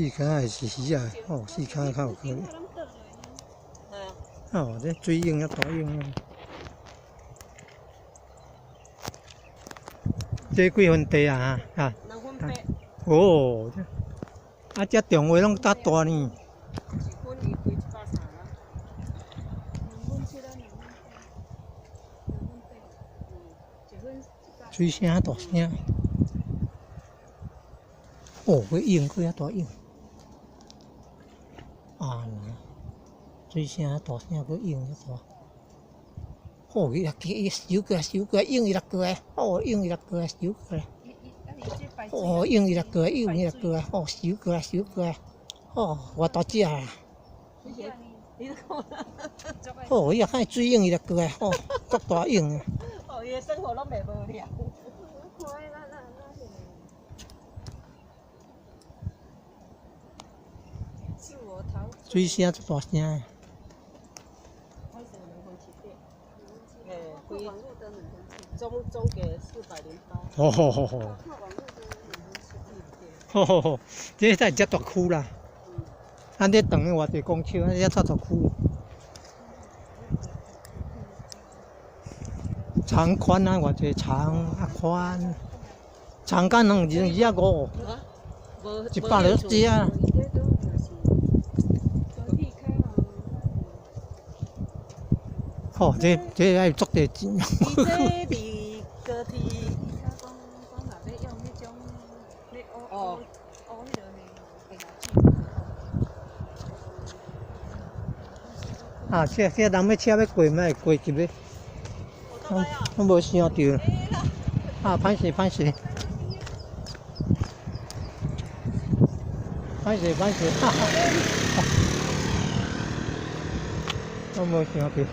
四跤的是魚仔，哦，四跤較有可能。哦，這水湧遐大湧啊！這幾分地啊？啊？ 2分8。哦，啊，這重話攏較大呢。一分伊開130啦。2分7啊，2分8，2分8，嗯，1分100。水聲大聲。哦，閣湧，閣遐大湧。啊，水聲大聲，閣湧遐大。哦，伊伊收過來，收過來，湧伊落過來，哦，湧伊落過來，收過來。哦，湧伊落過來，湧伊落過來，哦，收過來，收過來，哦，偌大隻啊！哦，伊也看水湧伊落過來，哦，足大湧啊！哦，伊的生活攏袂無聊。水聲足大聲的。總價408。吼吼吼吼！吼吼吼！這才遮大區啦。啊，這長的偌濟公尺，啊，這遮大區。長寬啊，偌濟長啊寬，長甲兩二仔五，160隻啊。吼，這這愛足濟錢。伊這佇高鐵。哦。啊，這這人欲車欲過，莫過入咧。攏無想著。啊，歹勢歹勢。歹勢歹勢，哈哈。攏無想著。